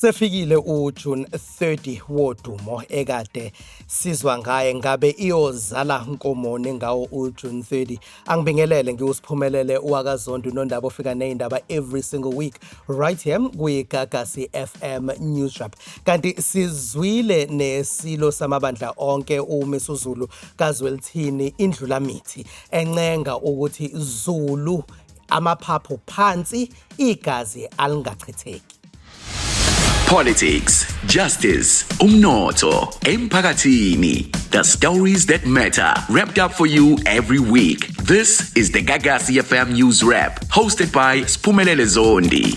Sefikile uJune 30 wodumo ekade sizwa ngaye. Ngabe iyozala nkomoni ngawo uJune 30? Angibingelele, ngiwuSiphumelele wakaZondo Nondaba, ofika nezindaba every single week right here kwiGagasi FM News Wrap. Kanti sizwile nesilo samabandla onke uMisuzulu kaZwelithini, iNdlulamithi, encenga ukuthi Zulu, amaphaphu phansi, igazi alingachitheki. Politics, justice, umnotho, emphakathini. The stories that matter, wrapped up for you every week. This is the Gagasi FM News Wrap, hosted by Spumelele Zondi.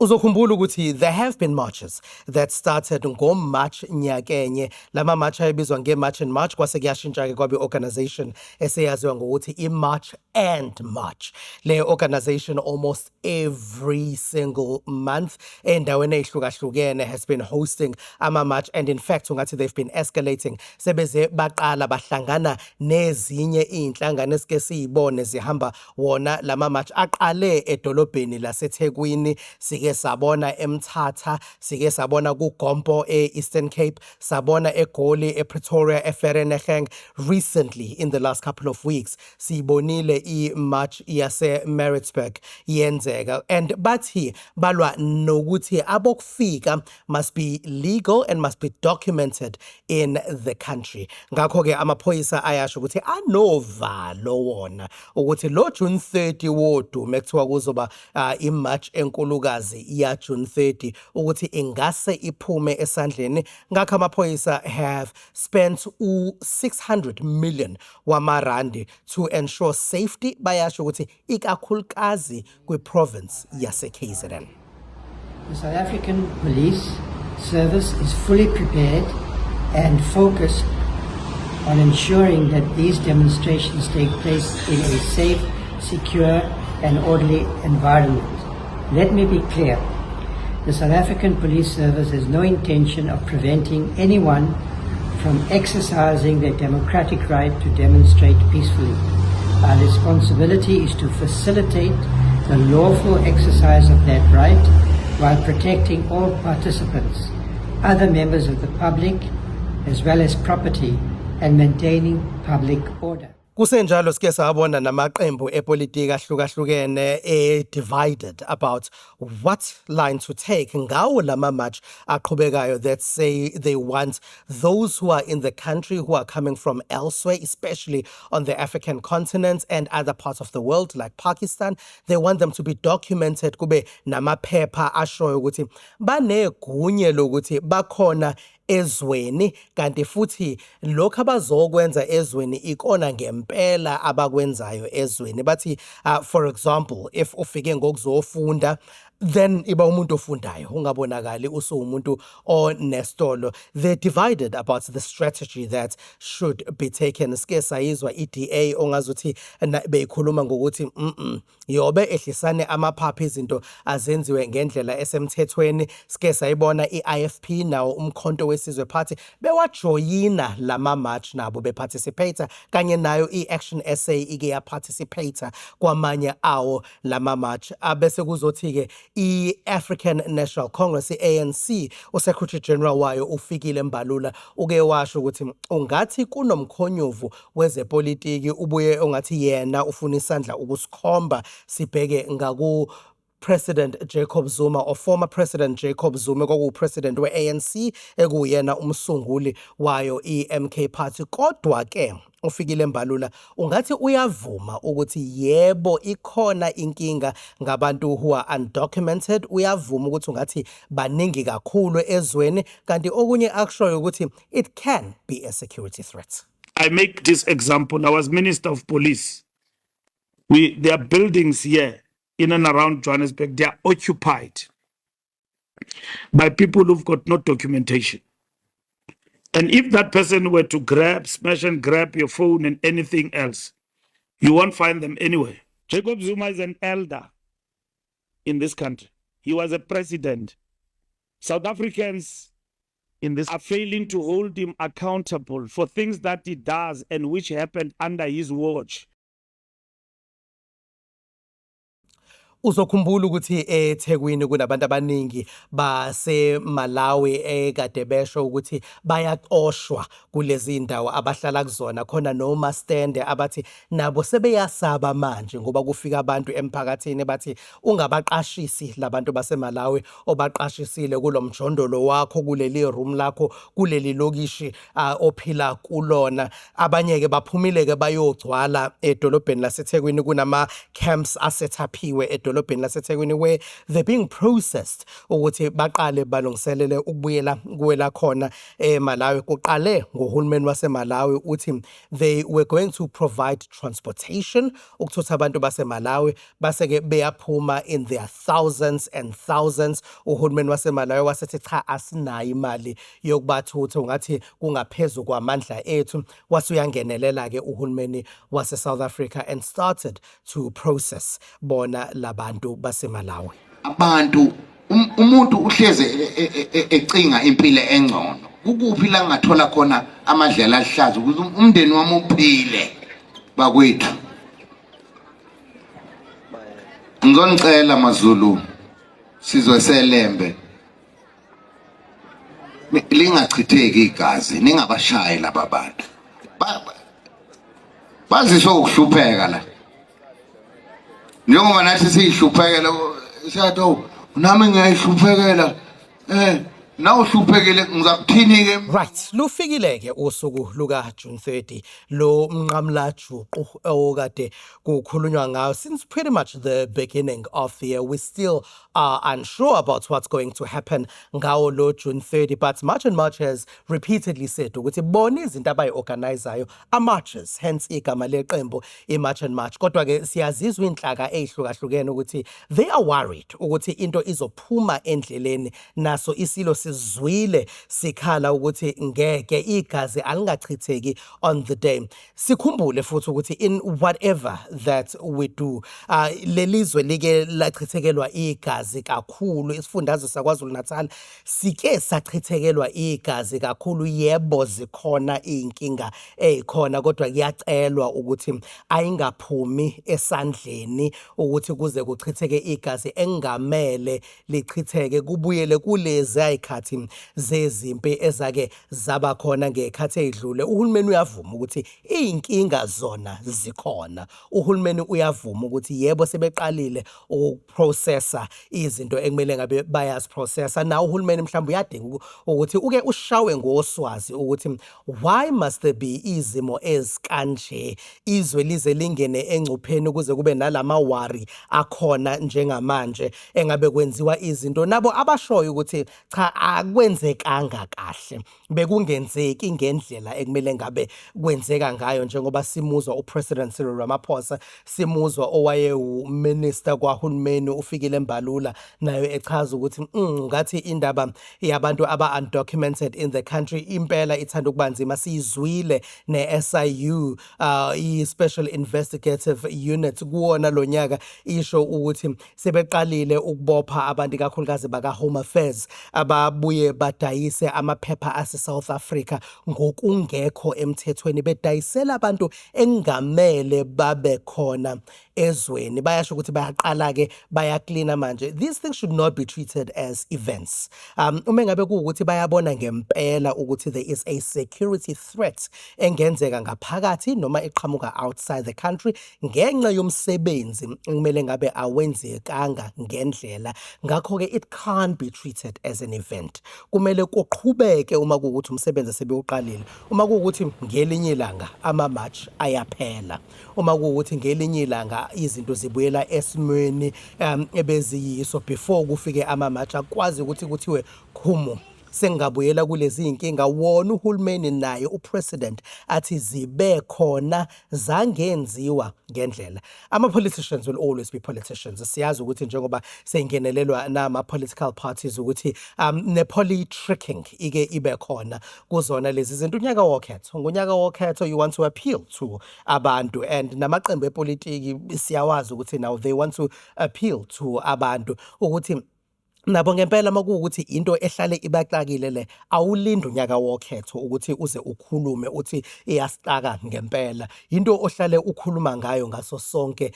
Uzokhumbula ukuthi there have been marches that started ngo-March nyakenye. Lama march ayebizwa nge-March and March, kwase kuyashintsha-ke kwabe i-organization eseyaziwa ngokuthi i-March and March. Le organization, almost every single month endaweni ey'hlukahlukene, has been hosting ama-march, and in fact ungathi they've been escalating, sebeze baqala bahlangana nezinye iy'nhlangano esike siy'bone zihamba wona lama march. Aqale edolobheni laseThekwini, sike sabona eMthatha, sike sabona kuGompo e-Eastern Cape, sabona eGoli, ePretoria, eVereeniging. Recently, in the last couple of weeks, siyibonile i-march yase-Maritzburg yenzeka, and bathi balwa nokuthi abokufika must be legal and must be documented in the country. Ngakho-ke amaphoyisa ayasho ukuthi anovalo wona ukuthi lo June 30 wodumo ekuthiwa kuzoba i-march enkulukazi ya June 30, ukuthi ingase iphume esandleni. Ngakho amaphoyisa have spent u-600 million wamarandi to ensure safety, bayasho ukuthi ikakhulukazi kwi-province yase-KZN. The South African Police Service is fully prepared and focused on ensuring that these demonstrations take place in a safe, secure and orderly environment. Let me be clear. The South African Police Service has no intention of preventing anyone from exercising their democratic right to demonstrate peacefully. Our responsibility is to facilitate the lawful exercise of that right while protecting all participants, other members of the public, as well as property, and maintaining public order. Kusenjalo, sike sabona namaqembu epolitiki ahlukahlukene e-divided about what line to take ngawo lama march aqhubekayo, that say they want those who are in the country who are coming from elsewhere, especially on the African continent and other parts of the world like Pakistan, they want them to be documented, kube namaphepha ashoyo ukuthi banegunya lokuthi bakhona ezweni, kanti futhi lokho abazokwenza ezweni ikona ngempela abakwenzayo ezweni. Bathi for example, if ufike ngokuzofunda, then iba umuntu ofundayo, ungabonakali usuwumuntu onesitolo. They're divided about the strategy that should be taken. Sike sayizwa i-DA ongazuthi beyikhuluma ngokuthi yobe ehlisane amaphaphu, izinto azenziwe ngendlela esemthethweni. Sike sayibona i-IFP nawo uMkhonto weSizwe Party bewajoyina lama march, nabo beparticipate, kanye nayo i-Action SA ike yaparticipate kwamanye awo lama march. Abese kuzothi ke i-African National Congress, i-ANC, uSecretary General wayo uFikile Mbalula uke washo ukuthi ungathi kunomkhonyovu wezepolitiki, ubuye ungathi yena ufuna isandla ukusikhomba sibheke ngaku President Jacob Zuma or former President Jacob Zuma, kwakuwu-president we-ANC, ekuyena umsunguli wayo i-MK Party. Kodwa ke uFikile Mbalula ungathi uyavuma ukuthi yebo, ikhona inkinga ngabantu who are undocumented. Uyavuma ukuthi ungathi baningi kakhulu ezweni, kanti okunye akushoyo ukuthi it can be a security threat. I make this example. I was Minister of Police. There are buildings here in and around Johannesburg. They are occupied by people who've got no documentation. And if that person were to grab, smash and grab your phone and anything else, you won't find them anywhere. Jacob Zuma is an elder in this country. He was a president. South Africans in this are failing to hold him accountable for things that he does and which happened under his watch. Uzokhumbula ukuthi eThekwini kunabantu abaningi baseMalawi ekade besho ukuthi bayaxoshwa kulezi ndawo abahlala kuzona khona nomastende abathi nabo sebeyasaba manje ngoba kufika abantu emphakathini bathi ungabaqashisi labantu baseMalawi obaqashisile kulomjondolo wakho, kuleli room lakho, kuleli lokishi ophila kulona. Abanye ke baphumile ke bayogcwala edolobheni laseThekwini, kunama camps asetaphiwe edolobheni laseThekwini where they're being processed ukuthi baqale balungiselele ukubuyela kuwela khona eMalawi. Kuqale ngohulumeni waseMalawi uthi they were going to provide transportation ukuthutha abantu baseMalawi, base-ke beyaphuma in their thousands and thousands. Uhulumeni waseMalawi wasethi cha, asinayo imali yokubathutha, ungathi kungaphezu kwamandla ethu. Wase uyangenelela-ke uhulumeni wase-South Africa and started to process bona labantu baseMalawi. Abantu umuntu uhleze ecinga impilo engcono. Kukuphi la ngathola khona amadlela aluhlaza ukuze umndeni wami uphile? Bakwethu, ngizonicela, maZulu, sizwe seLembe, lingachitheki igazi, ningabashayi laba bantu. Baziswe ukuhlupheka la, njengoba nathi siyihluphekela. Siyathi, "Oh, nami ngiyayihluphekela." Na uhluphekile, ngizakuthini ke? Right, lufikile ke usuku luka June 30, lo mnqamla juqu okade kukhulunywa ngawo since pretty much the beginning of the year. We still are unsure about what's going to happen ngawo lo June 30, but March and March has repeatedly said ukuthi bona izinto abayi-organizayo ama-marches, hence igama leqembu i-March and March. Kodwa ke siyazizwa inhlaka ey'hlukahlukene ukuthi they are worried ukuthi into izophuma endleleni. Naso isilo sizwile sikhala ukuthi ngeke, igazi alingachitheki on the day. Sikhumbule futhi ukuthi in whatever that we do, lelizwe like lachithekelwa igazi kakhulu. Isifundazwe saKwaZulu Natal sike sachithekelwa igazi kakhulu. Yebo, zikhona iy'nkinga ey'khona, kodwa kuyacelwa ukuthi ayingaphumi esandleni ukuthi kuze kuchitheke igazi engamele lichitheke, kubuyele kulezi ayikhathi zezimpi ezake zaba khona ngekhathi ey'dlule. Uhulumeni uyavuma ukuthi iy'nkinga zona zikhona. Uhulumeni uyavuma ukuthi yebo, sebeqalile ukuprocessa izinto ekumele ngabe bayaziprocessa. Na uhulumeni mhlawumbe uyadinga ukuthi uke ushawe ngoswazi ukuthi why must there be izimo ezikanje, izwe lize lingene engcupheni, ukuze kube nalama worry akhona njengamanje, engabe kwenziwa izinto nabo abashoyo ukuthi cha, akwenzekanga kahle, bekungenzeki ngendlela ekumele ngabe kwenzeka ngayo, njengoba simuzwa uPresident Cyril Ramaphosa, simuzwa owaye uminister kwahulumeni uFikile Mbalula nayo echaza ukuthi ngathi indaba yabantu aba undocumented in the country impela ithanda ukuba nzima. Siyizwile ne-SIU, i-Special Investigative Unit, kuwona lo nyaka isho ukuthi sebeqalile ukubopha abantu, ikakhulukazi baka Home Affairs, ababuye badayise amaphepha ase South Africa ngokungekho emthethweni, bedayisela abantu engamele babe khona ezweni. Bayasho ukuthi bayaqala ke, bayaklina manje. These things should not be treated as events. Uma ngabe kuwukuthi bayabona ngempela ukuthi there is a security threat engenzeka ngaphakathi noma iqhamuka outside the country ngenxa yomsebenzi ekumele ngabe awenzekanga ngendlela, ngakho-ke it can't be treated as an event. Kumele kuqhubeke uma kuwukuthi umsebenzi sebewuqalile. Uma kuwukuthi ngelinye ilanga ama-march ayaphela, uma kuwukuthi ngelinye ilanga izinto zibuyela esimweni ebeziyiso before kufike ama-march, akwazi ukuthi kuthiwe khumu, sengingabuyela kulezi iy'nkinga. Wona uhulumeni naye upresident athi zibe khona zangenziwa ngendlela. Ama-politicians will always be politicians. Siyazi ukuthi njengoba seyingenelelwa nama-political parties ukuthi ne-politricking ike ibe khona kuzona lezi zinto. Unyaka wokhetho, ngonyaka wokhetho you want to appeal to abantu, and namaqembu epolitiki siyawazi ukuthi now they want to appeal to abantu ukuthi Nabo ngempela makuwukuthi into ehlale ibaxakile le, awulindi unyaka wokhetho ukuthi uze ukhulume uthi iyasixaka ngempela. Into ohlale ukhuluma ngayo ngaso sonke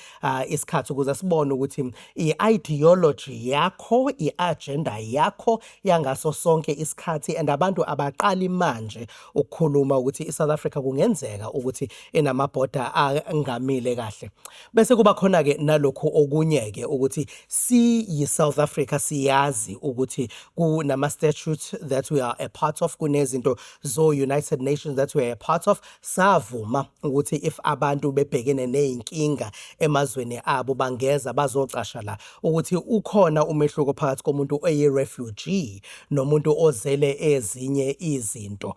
isikhathi ukuze sibone ukuthi i-ideology yakho, i-agenda yakho yangaso sonke isikhathi, and abantu abaqali manje ukukhuluma ukuthi i-South Africa kungenzeka ukuthi inamabhoda angamile kahle. Bese kuba khona-ke nalokhu okunye-ke ukuthi siyi-South Africa siyazi ukuthi kunama-statutes that we are a part of, kunezinto zo-United Nations that we are a part of. Savuma ukuthi if abantu bebhekene ney'nkinga emazweni abo bangeza bazocasha la, ukuthi ukhona umehluko phakathi komuntu oyi-refugee nomuntu ozele ezinye izinto.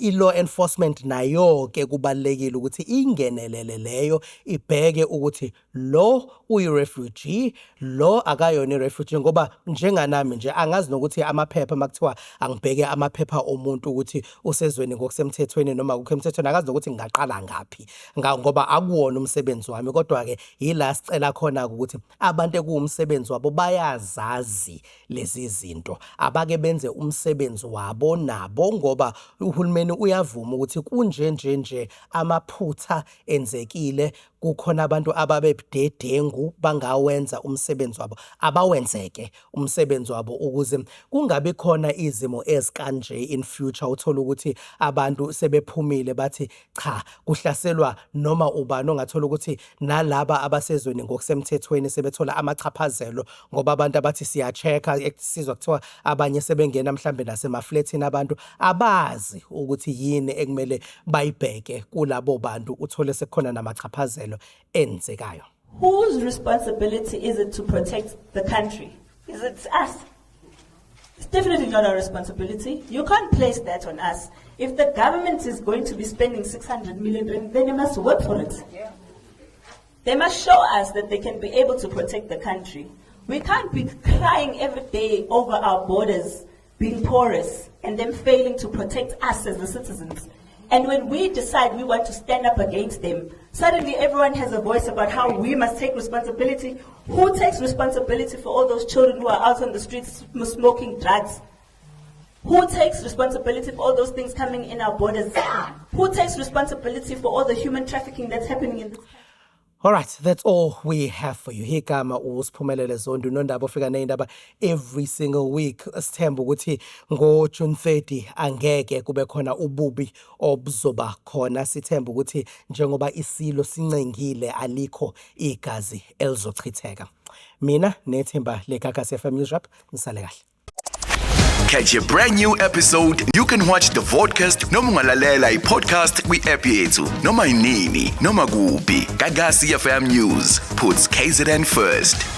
I-law enforcement nayo-ke kubalulekile ukuthi ingenelele leyo, ibheke ukuthi lo uyi-refugee, lo akayona i-refugee, ngoba njenganami nje angazi nokuthi amaphepha, makuthiwa angibheke amaphepha omuntu ukuthi usezweni ngokusemthethweni noma akukho emthethweni, angazi nokuthi ngingaqala ngaphi, ngoba akuwona umsebenzi wami. Kodwa-ke yila sicela khona-ke ukuthi abantu ekuwumsebenzi wabo bayazazi lezi zinto, abake benze umsebenzi wabo nabo, ngoba uhulumeni uyavuma ukuthi kunje nje nje amaphutha enzekile, kukhona abantu ababebudedengu bangawenza umsebenzi wabo, abawenzeke umsebenzi wabo ukuze kungabi khona izimo ezikanje in future, uthola ukuthi abantu sebephumile bathi cha, kuhlaselwa noma ubani, ongathola ukuthi nalaba abasezweni ngokusemthethweni sebethola amachaphazelo, ngoba abantu abathi siya-check-a, sizwa kuthiwa abanye sebengena mhlambe nasemaflethini abantu abazi ukuthi yini ekumele bayibheke kulabo bantu, uthole sekukhona namachaphazelo enzekayo. Whose responsibility is it to protect the country? Is it us? It's definitely not our responsibility. You can't place that on us. If the government is going to be spending 600 million, then they must work for it. They must show us that they can be able to protect the country. We can't be crying every day over our borders being porous and them failing to protect us as the citizens. And when we decide we want to stand up against them, suddenly everyone has a voice about how we must take responsibility. Who takes responsibility for all those children who are out on the streets smoking drugs? Who takes responsibility for all those things coming in our borders? Who takes responsibility for all the human trafficking that's happening in this country? All right, that's all we have for you. Igama uSiphumelele Zondo, nondaba ofika nezindaba every single week. Sithemba ukuthi ngo June 30 angeke kube khona ububi obuzoba khona. Sithemba ukuthi njengoba isilo sincengile, alikho igazi elizochitheka. Mina nethimba leGagasi FM News Wrap, nisale kahle. Catch a brand new episode. You can watch the vodcast noma ungalalela i-podcast kwi-app yethu noma inini noma kuphi. Gagasi FM News puts KZN first.